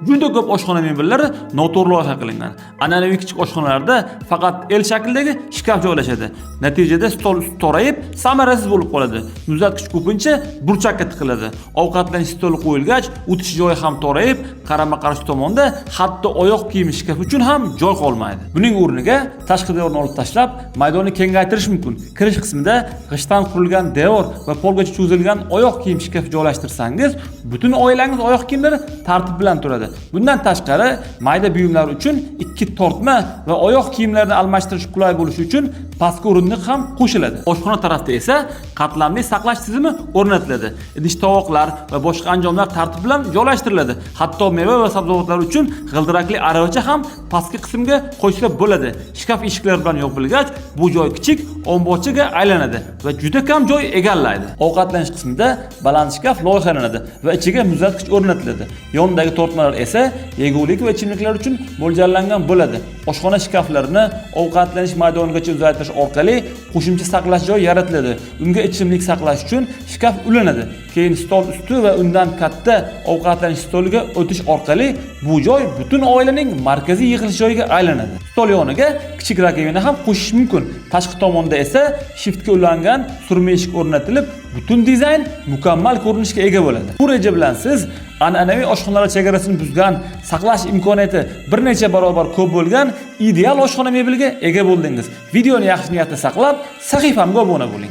Juda ko'p oshxona mebellari noto'g'ri loyiha qilingan. An'anaviy kichik oshxonalarda faqat L shaklidagi shkaf joylashadi. Natijada stol usti torayib, samarasiz bo'lib qoladi. Muzlatgich ko'pincha burchakka tiqiladi. Ovqatlanish stoli qo'yilgach, o'tish joyi ham torayib, qarama-qarshi tomonda hatto oyoq kiyimi shkafi uchun ham joy qolmaydi. Buning o'rniga tashqi devorni olib tashlab, maydonni kengaytirish mumkin. Kirish qismida g'ishtdan qurilgan devor va polgacha cho'zilgan oyoq kiyim shkafi joylashtirsangiz, butun oilangiz oyoq kiyimlari tartib bilan turadi. Bundan tashqari, mayda buyumlar uchun ikki tortma va oyoq kiyimlarini almashtirish qulay bo'lishi uchun pastki o'rindiq ham qo'shiladi. Oshxona tarafda esa qatlamli saqlash tizimi o'rnatiladi. Idish tovoqlar va boshqa anjomlar tartib bilan joylashtiriladi. Hatto meva va sabzavotlar uchun g'ildirakli aravacha ham pastki qismga qo'ysa bo'ladi. Shkaf eshiklari bilan yopilgach, bu joy kichik omborchaga aylanadi va juda kam joy egallaydi. Ovqatlanish qismida baland shkaf loyihalanadi va ichiga muzlatgich o'rnatiladi. Yonidagi tortmalar esa yegulik va ichimliklar uchun mo'ljallangan bo'ladi. Oshxona shkaflarini ovqatlanish maydonigacha uzaytirish orqali qo'shimcha saqlash joyi yaratiladi. Unga ichimlik saqlash uchun shkaf ulanadi. Keyin stol usti va undan katta ovqatlanish stoliga o'tish orqali bu joy butun oilaning markaziy yig'ilish joyiga aylanadi. Stol yoniga kichik раковина ham qo'shish mumkin. Tashqi tomonda esa shiftga ulangan surma eshik o'rnatilib, butun dizayn mukammal ko'rinishga ega bo'ladi. Bu reja bilan siz an'anaviy oshxonalar chegarasini buzgan, saqlash imkoniyati bir necha barobar ko'p bo'lgan ideal oshxona mebeliga ega bo'ldingiz. Videoni yaxshi niyatda saqlab, sahifamga obuna bo'ling.